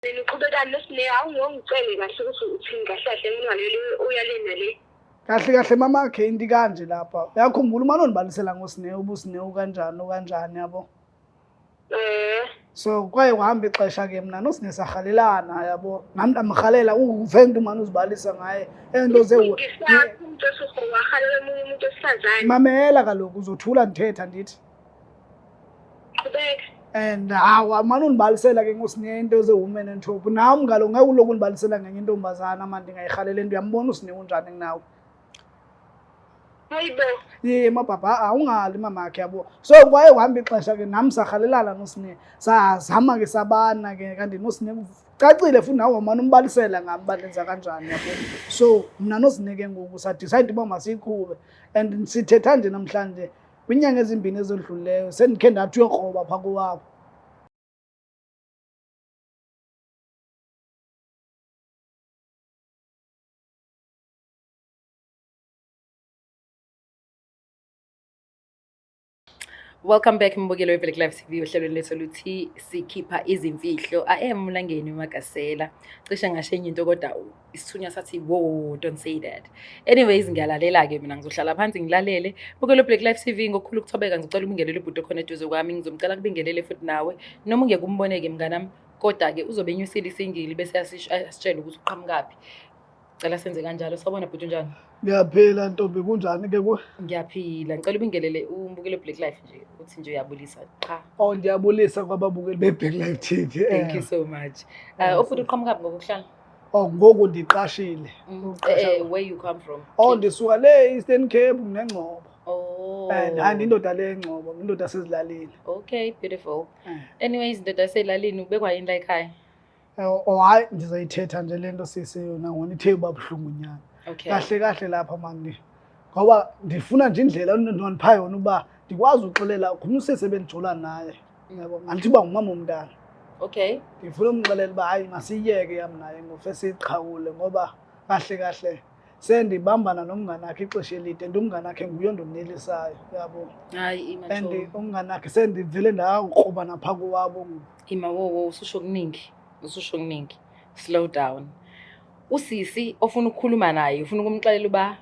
Niqhubekani noSine awungongicele kahle ukuthi uthini kahle kahle ngingaleli uya le nale. Kahle kahle mamakhe into kanje lapha. Uyakhumbula uma nonibalisela ngoSine ubuSine ukanjani ukanjani yabo. Eh. So kwaye kuhamba ixesha ke mna noSine sahalelana yabo. Nami ndamhalela uve into umane uzibalisa ngaye. Ento ze Umuntu osuhalela omunye umuntu wesifazane. Mamela kaloku uzothula ndithetha ndithi. Qhubeka. And hawa mane undibalisela ke ngoSine into ze-woman and top. Nam kaloku ngeke uloku undibalisela ngenye intombazana mani ndingayihalela into uyambona uSine unjani kunawe. Hayibo. Ye mabhabha awungali mamakhe yabo. So kwaye kuhamba ixesha ke nam sahalelana noSine. Sazama ke sabana ke kanti noSine cacile futhi nawe wamane umbalisela ngam uba ndenza kanjani yabo. So mna noSine ke ngoku sadecide uba masiyiqhube and sithetha nje namhlanje kwiinyanga ezimbini ezidlulileyo sendikhe ndathi uyokroba phaa kowabo. Welcome back mbukelo weBlack Life TV ohlelweni lethu oluthi sikhipha izimfihlo. I am Mlangeni Magasela. Cishe ngasho enye into kodwa isithunywa sathi wo don't say that. Anyways ngiyalalela ke mina ngizohlala phansi ngilalele. Mbukelo Black Life TV ngokukhulu ukuthobeka ngizocela ubingelele ubhuti okhona eduze kwami ngizomcela kubingelele futhi nawe noma ungeke umboneke mnganami kodwa ke uzobe enyusile isingili bese asitshela ukuthi uqhamukaphi. Cela senze kanjalo. Sawubona bhuti unjani? Ngiyaphila ntombi kunjani ke kuwe? Ngiyaphila. Ngicela ubingelele umbukelo Black Life nje uthi nje uyabulisa qha. Oh ndiyabulisa kwababukeli be-Black Life TV. Thank you so much. Ubhuti uqhamukaphi ngokuhlala? Oh ngoku ndiqashile. Where you come from? Oh ndisuka le Eastern Cape nengcobo. Oh. And hayi indoda le engcobo, indoda sezilalini. Okay, beautiful. Anyways, indoda selalini ubekwa yini la ekhaya? Oh hayi ndizayithetha nje le nto sisi yona ngona ithe uba buhlungu nyana. Okay. Kahle kahle lapha mani. Ngoba ndifuna nje indlela ondipha yona uba ndikwazi uxelela khona usisi ebendijola naye. Yabo, ngandithi uba ngumama womntana. Okay. Ndifuna umxelela uba hayi masiyiyeke yam naye ngofe siyiqhawule ngoba kahle kahle sendibambana nomngane wakhe ixesha elide and umngane wakhe nguye ondonelisayo yabo. Hayi ima And Joe. umngane wakhe sendivele ndakroba napha kowabo ngoku. Ima wo wo ususho kuningi. Ususho kuningi. Slow down. Usisi ofuna ukukhuluma naye ufuna ukumxelela uba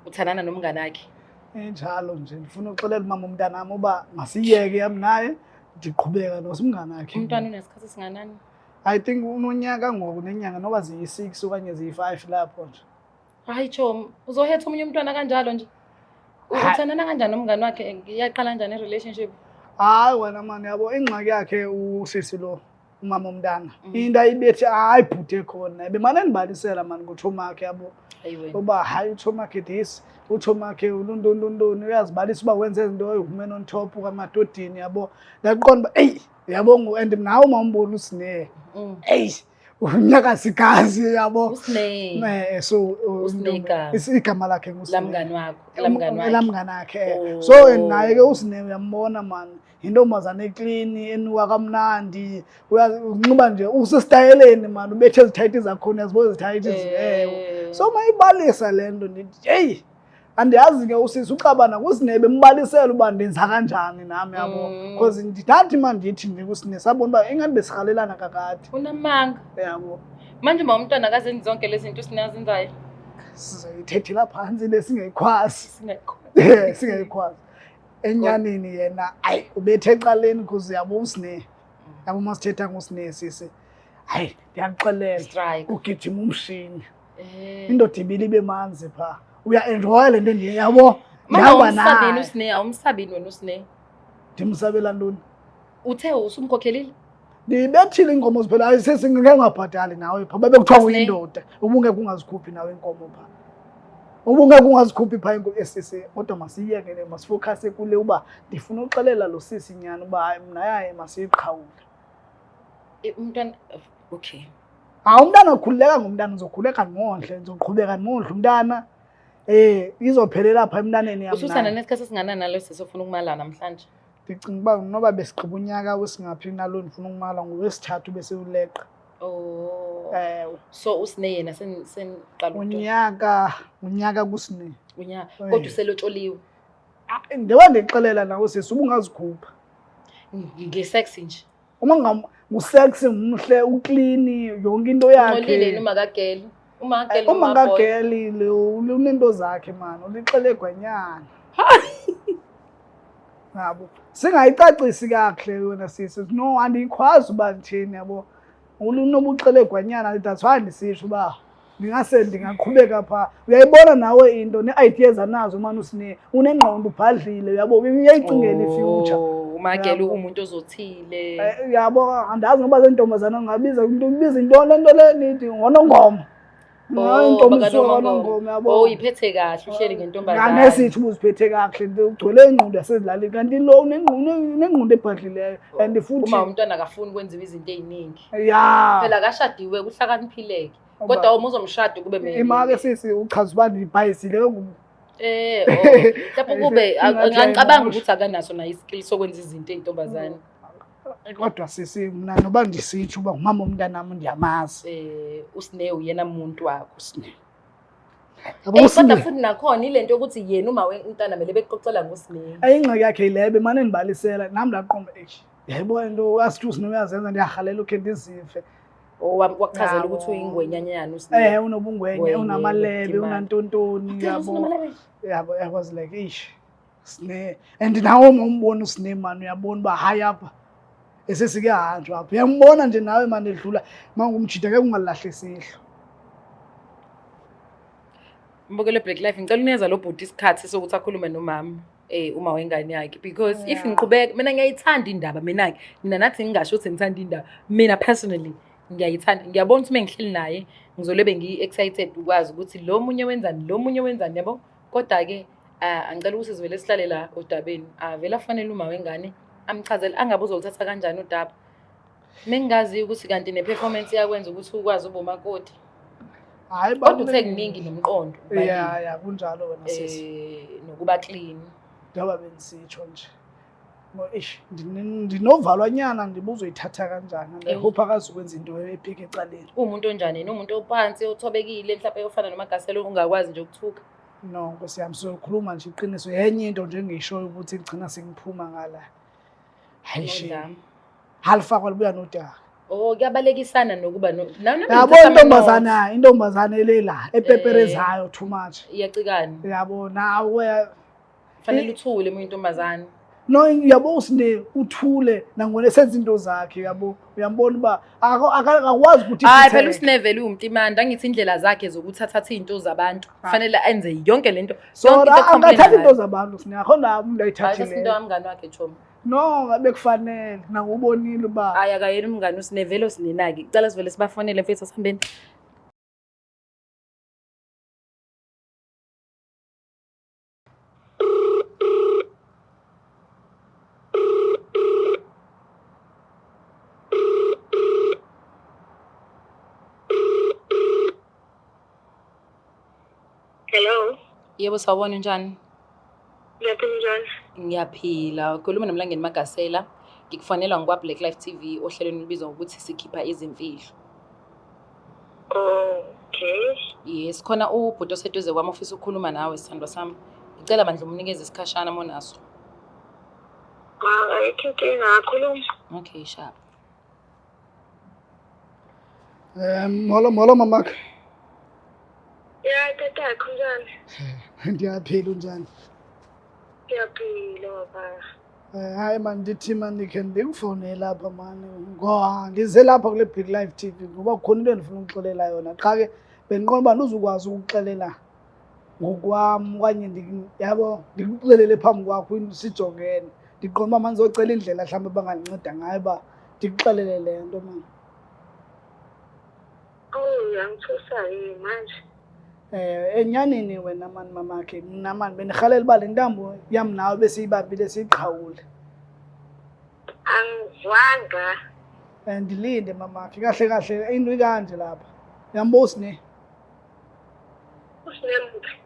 uthandana nomngane wakhe. Injalo nje ndifuna uxelela umama umntanam uba masiyeke yam naye ndiqhubeka nosimngane wakhe. Umntwana unesikhathi esinganani? I think unonyaka ngoku nenyanga noba ziyi-6 okanye ziyi-5 lapho nje. Hayi Chom, uzohetha omunye umntwana kanjalo nje. Uthandana kanjani nomngane wakhe? Iyaqala kanjani i-relationship? Hayi wena mani yabo ingxaki yakhe usisi lo umama omntana. Into ayibethi hayi bhuti ekhona. Bemane ndibalisela mani ngotshomakhe yabo. Hayi wena. Uba hayi utshomakhe this, utshomakhe uluntontontoni uyazibalisa uba wenze izinto women on top kamadodini yabo. Ndaqonda uba eyi yabo ngoku and nawe uma umbona uSine. Eyi unyakaza igazi yabo. USine. So uSine igama. Igama lakhe nguSine. Lamngani wakho, lamngani wakhe. Lamngani wakhe. Oh. So and naye ke uSine uyambona man, intombazane eclean enuka kamnandi, unxiba nje usesitayeleni man, ubethe ezithayithi zakhona uyazibona ezithayithi ewe. So mayibalisa le nto ndithi hey andiyazi ke usisi uxabana kuSine bembalisela uba ndenza kanjani nami yabo. Because ndithathi ma ndithi nje kuSine sabona uba ingathi besirhalelana kakade. Unamanga. Yabo. Manje uma umntwana akazenzi zonke lezi zinto uSine azenzayo. Sizoyithethela phantsi le singayikhwazi. Singayikhwazi. Singayikhwazi. Enyanini yena ayi ubethe ecaleni because yabo uSine. Yabo uma sithetha ngoSine sisi. Hayi ndiyakuxelela. Strike. Ugijima umshini. Indoda ibile ibe manzi pha. Uya-enjoya le nto endiye yabo. Manje Ndihamba awumsabini naye. uSine, awumsabini wena uSine. Ndimsabela ntoni? Uthe usumkhokhelile? Ndibethile iinkomo ziphela, hayi sisi ngeke ungabhatali nawe pha. Babe kuthiwa Sine. uyindoda, ubungeke ungazikhuphi nawe iinkomo pha. Ubungeke ungazikhuphi pha iinkomo esisi. Kodwa masiyeke le, masifocuse kule uba ndifuna uxelela lo sisi nyani uba hayi mna yaye masiyiqhawule. Umntwana okay. Hayi umntana ukhululeka ngomntana, ndizokhuleka ndimondle, ndizoqhubeka ndimondle umntana. Izophelela pha emntaneni yam Usuthanda naye. nesikhathi esinganani nalo sisi ofuna ukumala namhlanje? Ndicinga uba noba besigqiba unyaka wesingaphi nalo ndifuna ukumala ngowesithathu besiwuleqa. Oh. Ewe. So uSine yena seniqala ukujola? Unyaka kuSine. Unyaka. Kodwa uselotsholiwe. Njengoba ndikuxelela nawe sisi ubungazikhupha. Nge-sex nje. Uma Usexy, mhle, uklini, yonke into Ungcolile yini yakhe. umakageli? Umakageli Uma umaboy. kageli lo unento zakhe man, ulixelegwanyana. Yabo. Singayicacisi kakuhle wena sisi. No, andiyikhwazi uba ndithini yabo. Unobuxelegwanyana, that's why ndisitsho uba ndingase ndingaqhubeka phaa. Uyayibona nawe into nee-ideas anazo mani uSine, unengqondo, ubhadlile, uyabo, uyayicingela i-future. Oh, umakageli Yabo. umuntu ozothile. Yabo, andazi ngoba zentombazana ungabiza into, ubiza into le nto le nithi ngonongoma. Oh, Intombi isuka bakaNongoma. kwanongoma, yabo. Oh, uyiphethe kahle uhleli ngentombazane. Nganesithi ubuziphethe kakuhle, ugcwele ingqondo yasezilalini, kanti lo unengqondo ebhadlileyo and futhi Uma umntwana akafuni kwenziwa izinto ey'ningi. Ya. Phela akashadiwe kuhlakaniphileke. Uba- Kodwa uma uzomshada kube mele. Imake sisi uchaza uba ndibhayisile ke ngoku. Oh. Lapho kube Ingathi angicabanga ayimosha. ukuthi akanaso nayo iskill sokwenza izinto ey'ntombazane. Kodwa sisi mna noba ndisitsho uba ngumama womntanam ndiyamazi. USine uyena muntu wakho. USine. Yabo Eyi, uSine. kodwa futhi nakhona ile nto yokuthi yena uma umntwana mele bexoxela ngoSine. Ingxaki yakhe yile bemane ndibalisela nam ndaqonda eish. Yayibona into asithi uSine uyazenza, ndiyarhalela ukhe ndizive. Oh, wakuchazela Yabo. ukuthi uyingwenyanyana uSine. Unobungwenye, Ngwenye, unamalebe, Dimane. unantontoni, Wakuchazela yabo. unamalebe? Yabo, I was like eish. Sine, and nawe uma umbona uSine man uyabona uba hayi apha esesike hanjwa apha. Uyambona nje nawe man edlula mangumjida ngeke ungalahli isihlo. Mbukelo Black Life, ngicela unikeza lo bhuti isikhathi sokuthi akhulume nomama uma wengane yakhe, because if ngiqhubeka mina ngiyayithanda indaba, mina-ke mina nathi ngingasho ukuthi ngithanda indaba, mina personally ngiyayithanda, ngiyabona ukuthi uma ngihleli naye ngizolobe ngiyi-excited ukwazi ukuthi lo munye wenzani, lo munye wenzani, yabo. Kodwa-ke angicela ukuthi sivele sihlale la odabeni, avele afanele uma wengane amchazele, angabe uzoluthatha kanjani udaba. Mengingazi ukuthi kanti ne-performance iyakwenza ukuthi ukwazi ube umakoti. Hayi, Kodwa uthe kuningi nomqondo. Ya, ya, kunjalo wena sisi. Nokuba clean. Njengoba bendisitsho nje. No, eish, ndinovalwanyana ndibuzoyithatha kanjani. And I hope akazukwenza into ebheke ecaleni. Uwumuntu onjani yena? Uwumuntu ophansi, othobekile, mhlawumbe ofana noMagasela ongakwazi nje ukuthuka. No, Nkosi yami, sokhuluma nje iqiniso. Yenye into nje engiyishoyo ukuthi ngigcina sengiphuma ngala. Hayi shame. Nodlame. Halifakwa libuya nodaka. Oh, kuyabalekisana nokuba no. Yabo intombazana, intombazana elela, epeperezayo too much. Iyacikana. Yabo nawe. Fanele uthule uma uyintombazana. No, yabo uSine uthule nangona esenza into zakhe, yabo. Uyambona uba akakwazi ukuthi Hayi phela isitheke. uSine vele uwumtimanda, angithi indlela zakhe zokuthatha izinto zabantu. Kufanele enze yonke lento. So, Yonke into angathatha e-complain into zabantu uSine, akho ndawo umuntu ngayo. Hayi, ayithathile. into yamngani wakhe Chomi. No, bekufanele nangubonile uba. Hayi akayena umngani uSine, vele uSinenaki. Cela sivele sibafonele mfethu, asihambeni. Hello. Yebo, sawubona, unjani? Ngiyaphila, njani? Ngiyaphila. Ukhuluma noMlangeni Magasela. Ngikufonela ngokwa Black Life TV ohlelweni olubizwa ngokuthi sikhipha izimfihlo. Okay. Yes, khona ubhuti oseduze kwami ofisa ukukhuluma nawe, sithandwa sami. Ngicela bandla umnikeze isikhashana monaso. Ayikho inkinga, akhuluma. Okay, sharp. Molo, molo mamakhe. Ya, tatakho njani? Ndiyaphila, unjani? Ngiyaphila baba. Hayi man, ndithi man ndikhe ndikufonele lapha man. Ngoba ndize lapha kule Big Life TV ngoba kukhona into endifuna ukuxelela yona. Qha ke bendiqonda uba ndizukwazi ukuxelela ngokwam okanye yabo ndikuxelele phambi kwakho sijongene. Ndiqonda uba mandizocela indlela mhlawumbi abangandinceda ngayo uba ndikuxelele le nto man. Oh, uyangithusa-ke manje. Enyanini wena mani mamakhe, mna mani bendirhalela uba le ntambo yam nawe besiyibambile siyiqhawule. Angizwanga. Ndilinde mamakhe, kahle kahle into ikanje lapha. Uyambuza uSine? USine muphi?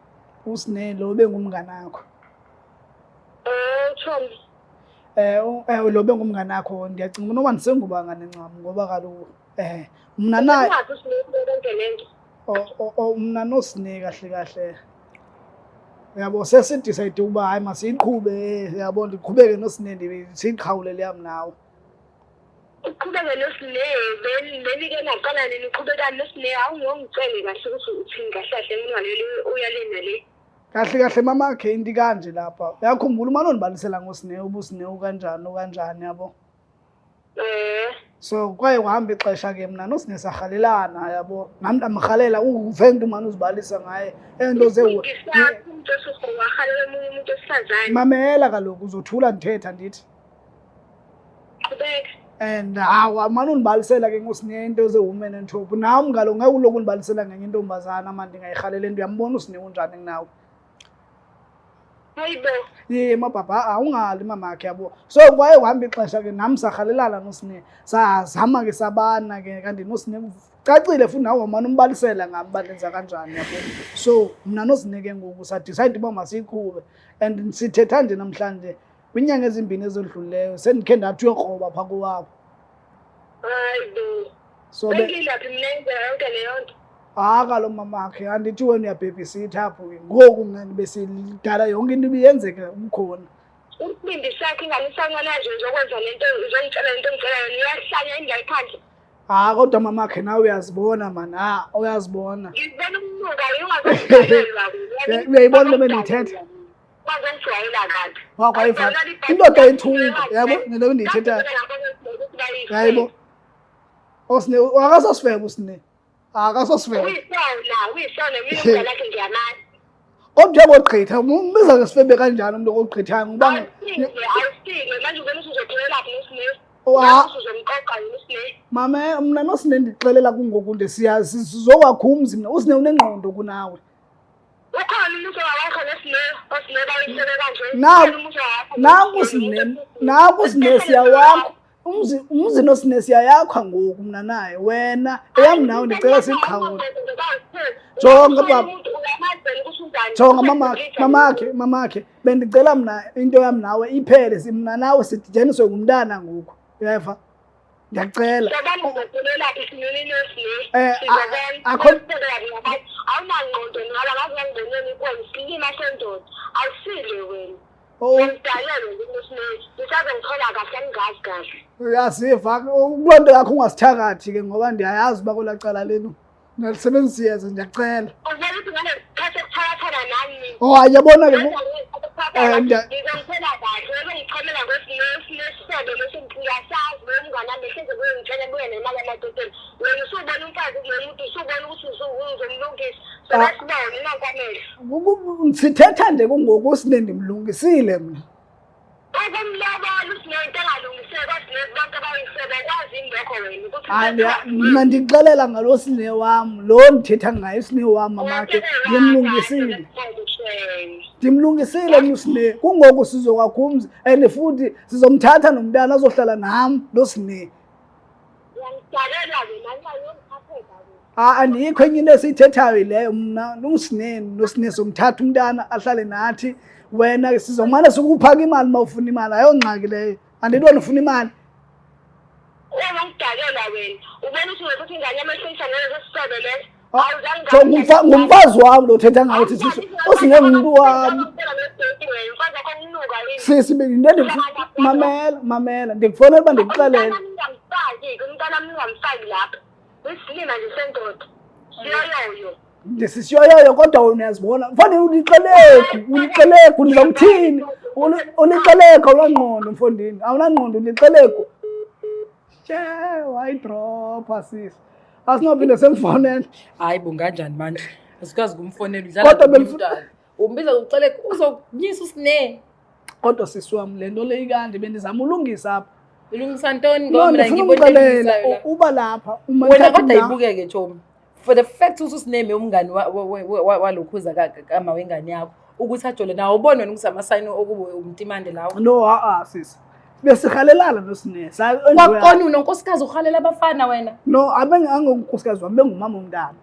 USine lo bengumnganakho. Chomi. Lo bengumnganakho, ndiyacinga noba ndisengubangane ncam ngoba kaloku mna na Ungaphi uSine yonke le nto? Mna noSine kahle kahle. Uyabo, sesidecide ukuba hayi masiyiqhube, uyabo, ndiqhubeke noSine siyiqhawule le yam nawe. Uqhubeke noSne, benike naqala nini uqhubekani noSne, awungongicele kahle ukuthi uthini kahle kahle ngingaleli uya le nale. Kahle kahle mamakhe into kanje lapha. Uyakhumbula uma nondibalisela ngoSne ubuSne ukanjani ukanjani yabo. Eh. So kwaye kuhamba ixesha ke mna noSne sarhalelana yabo. Nam ndamrhalela uve into umane uzibalisa ngaye. Ento ze umuntu osuwarhalela omunye umuntu wesifazane. Mamela kaloku uzothula ndithetha ndithi. Qhubeka. And hawa mane undibalisela ke ngoSine into ze-woman and top. Nam kaloku ngeke uloku undibalisela ngenye intombazana mani ndingayirhalela into uyambona uSine unjani kunawe. Hayibo. Ye mabhabha awungali mamakhe yabo. So kwaye kuhamba ixesha ke nam sarhalelana noSine. Sazama ke sabana ke kanti noSine cacile futhi nawe wamane umbalisela ngam uba ndenza kanjani yabo. So mna noSine ke ngoku sadicide uba masiyiqhube and sithetha nje namhlanje kwiinyanga ezimbini ezidlulileyo sendikhe ndathi uyokroba phaa kowabo. Hayibo. So Bengilaphi mina yenza yonke leyo nto. Hayi kaloku mamakhe andithi wena uyabhebhisitha apho ke ngoku mna besidala yonke into ibiyenzeka ukhona. Isibindi sakhe ingane isancane nje uzokwenza lento uzongitshela lento ngicela yona uyahlanya indlela phandle. Hayi kodwa mamakhe nawe uyazibona mani ha uyazibona. Ngizibona umnuka ungazongijwayela. Uyayibona le bendiyithetha? Wazongijwayela kabi. Wakwayiva indoda ethunga yabo nento bendiyithethayo. Hayibo. Osine akasosifebe usine. Akasosifebe. Uyisona, uyisona mina umngane wakhe ngiyamazi. Kodwa uyabogqitha umbiza ngesifebe kanjani umuntu okugqithayo ngoba Awusike, awusike manje ubona ukuthi uzophelelaphi noSine. Uzomqoqa yini uSine? Mama mna noSine ndixelela kungoku nje siyazi sizokwakha umzi mna uSine unengqondo kunawe. Ukhona umuntu owakho noSine, oSine bayisebe kanje. Nanku Sine, nanku Sine siyawakho. Umzi umzi noSine siyayakha ngoku mna naye wena eyam nawe ndicela siqhawule. Jonga baba. Jonga mamakhe, mamakhe, mamakhe bendicela mna into yam nawe iphele mna nawe sidityaniswe ngumntana ngoku. Uyeva? Ndiyacela. Eh, akho awunangqondo nawe akaze ngiboneni ikhona isilima sendoda awusile wena. Oh. Ngidalelwe nje ngisazongithola kahle angingazi kahle. Uyasiva kuloo nto yakho ungasithakathi ke ngoba ndiyayazi uba kwelaa cala lenu nalisebenzisa iyeza ndiyacela. Uvele uthi ngalesikhathi sokuthakathana nami. Oh hayi yabona ke Eh ngizongithola kahle bese ngichomela ngosinesebe lesi ngiyasazi lo mngane wami hleze kuye ngitshela buye nemali emadodeni. Wena usubona umfazi kulo muntu usubona ukuthi uzomlungisa. Sebasibona inankamela. Sithetha nje kungoku usine ndimlungisile mna. Ukumlobola usinento engalungiseki osine bonke abayisebe kwazi lokho wena ukuthi Hayi mna ndikuxelela ngalo sine wam lo ndithetha ngaye usine wam mamakhe ndimlungisile. Ndimlungisile mna usine kungoku sizokwakha umzi and futhi sizomthatha nomntana azohlala nam lo sine. Uyangidalelwa-ke nani uyongiphatheka Ah, andikho enye into esiyithethayo yileyo mna noSine noSine somthatha umntana ahlale nathi wena ke sizomane sikuphaka imali uma ufuna imali ayongxaki leyo andithi wena ufuna imali Uyangidalelwa wena ubona ukuthi ukuthi ingane yamahlisa ngaleso sisebe leso Ah, ngumfazi wam lo thetha ngayo uthi sisi usine ngumntu wam sisi into mamela mamela ndikufonela uba ndikuxelele umntana ungamfaki lapha isilima nje sendoda siyoyoyo ndisisiyoyoyo kodwa wena uyazibona mfondini ulixelegu ulixelegu ndiza kuthini ulixelegu awunangqondo mfondini awunangqondo ulixelegu she wayidropha sisi asinophinde semfonela hayi bo nganjani manje asikwazi kumfonela udlala Kodwa ngomntwana. Umbiza ngokuxeleka uzokunyisa usine. Kodwa sisi wam le nto le ikanti bendizama ulungisa apha. Ulungisa ntoni No, ngoba mina ndifuna ngibona umxelela elungisayo la. uba lapha uma Wena ndithatha kodwa indawo- ibukeke chomi. For the fact ukuthi usineme umngani walokhuza kama wengane yakho ukuthi ajole nawo ubone wena ukuthi amasayini okuba umtimande lawo. No, a-a sisi. Besihalelana noSine. Kwakona unonkosikazi uhalela abafana wena. No, abengangonkosikazi wami bengumama omntana.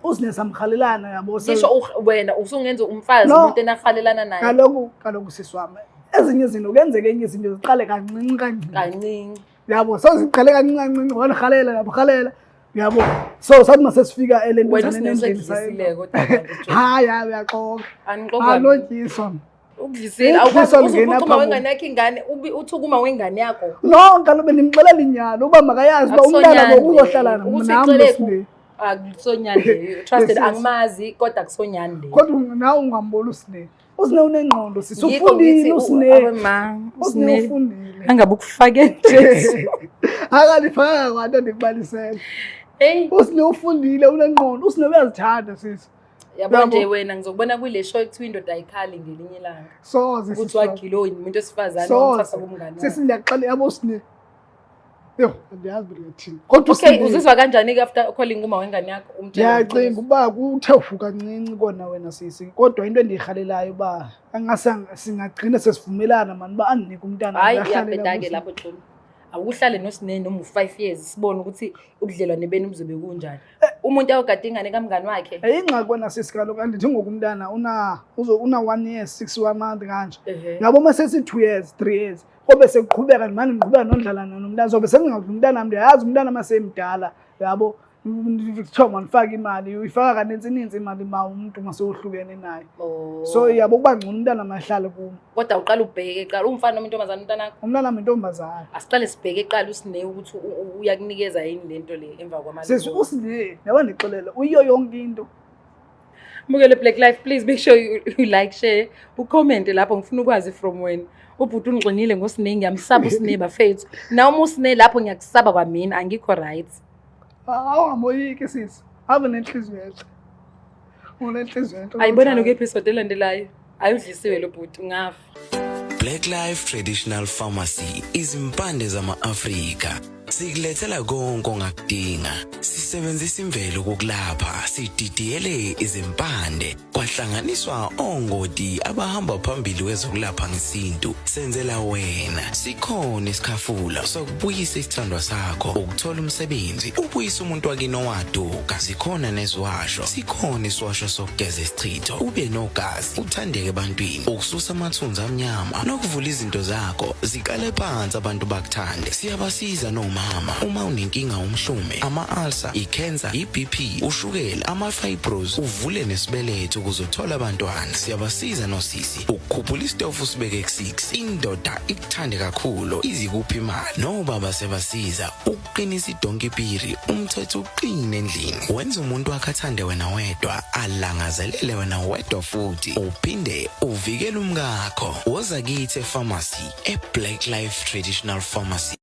Usine samhalelana yabo. Ngisho wena usungenza umfazi No. umuntu enahalelana naye. Kaloku kaloku sisi wami. Ezinye izinto kuyenzeka enye izinto ziqale kancinci kancinci. Kancinci. Yabo, so ziqale kancinci kancinci wanihalela yamhalela. Yabo. So sathi masesifika Wena elentuzaneni usine endlini usedlisile kodwa manje Joe. Hayi hayi uyaxoka. Anixoka. Alotyiswa. Ukudlisile. Idliso Awukwazi lingena uzuphuca uma phambi. wengane yakho ingane, uthuke uma wengane yakho. No, kaloku bendimxelela inyani uba makayazi uba umntana Akusonyani ngoku uzohlala leyo. Ukuthi nam ixelegu- noSine. Akusonyani leyo. Trusted Yes, yes. angimazi kodwa akusonyani leyo. Kodwa nawe ungamboni uSine. USine unengqondo sisi, Yikho ufundile ngithi uSine. awe ma, USine uSine. ufundile. Angabe ukufake nje. Akalifaka kwanto ndikubalisele. Hey, USine ufundile unengqondo, uSine uyazithanda sisi. yabo Yabo. nje wena ngizokubona kule show ekuthiwa indoda ayikhali ngelinye ilanga. Soze Ukuthi sisi. wagilo umuntu wesifazane Soze. wamthatha kumngane. Sisi wakhe. ndiyakuxelela yabo uSine. Yho, andiyazi bendingathini. Kodwa Okay, uSine uzizwa kanjani ke after calling uma wengane yakho umtshela? Ndiyacinga uba kuthe fu kancinci kona wena sisi, kodwa into endiyirhalelayo uba angase singagcina sesivumelana mani uba andinike umntana Hayi ahlale iyabheda ke lapho. lapho Jomi. Awuhlale noSine noma u5 years sibone ukuthi ubudlelwane benu buzobe kunjani. Umuntu awugada ingane kamngani wakhe. Ingxaki wena sisi kaloku andithi ngoku umntana una 1 year 6 1 month kanje. Ehhe. Yabo uma sesi 2 years 3 years kobe sekuqhubeka ndimane ndiqhubeka nondlalana nomntana, sobe sendingadli umntana wam, ndiyayazi umntana uma semdala yabo kuthiwa mandifake imali, uyifaka kanintsi inintsi imali ma umntu masewohlukene naye. Oh. So yabo kuba ngcono umntana mahlale kum. Kodwa uqala ubheke qala umfana noma intombazane umntana wakho. Umntana wam yintombazana. Asiqale sibheke qala uSine ukuthi uyakunikeza yini lento le emva kwamali. Sisi uSine yabo ndixelele uyiyo yonke into. Mbukele Black Life, please make sure you like, share, ucomment lapho ngifuna ukwazi from wena. Ubhuti ungxinile ngoSine, ngiyamsaba uSine bafethu. Na uma uSine lapho ngiyakusaba kwamina, angikho right. Awungamoyiki sisi. Ave nenhliziyo enhle. Unenhliziyo enhle. Ayibona noku-episode elandelayo. Ayudlisiwe lo bhuti, ungafa. Black Life Traditional Pharmacy izimpande zama-Afrika. Sikulethela konke ongakudinga. Sisebenzisa imvelo ukukulapha, sididiyele izimpande, kwahlanganiswa ongoti abahamba phambili kwezokulapha ngesintu. Senzela wena. Sikhona isikhafula sokubuyisa isithandwa sakho, ukuthola umsebenzi, ubuyise umuntu wakini owaduka. Zikhona neziwasho, sikhona isiwasho sokugeza isichitho, ube nogazi, uthandeke ebantwini, ukususa amathunzi amnyama nokuvula izinto zakho ziqale phansi abantu bakuthande. Siyabasiza nomama uma unenkinga umhlume, ama-ulcer, i-cancer, i-BP, ushukela, ama-fibros, uvule nesibeletho ukuze uthole abantwana. Siyabasiza nosisi ukukhuphula isitofu usibeke ku-6, indoda ikuthande kakhulu izikuphi imali. Nobaba siyabasiza ukuqinisa idonki piri, umthetho uqine endlini, wenza umuntu wakhe athande wena wedwa, alangazelele wena wedwa futhi uphinde uvikele umkakho. Woza kithi epharmacy e-Black Life Traditional Pharmacy.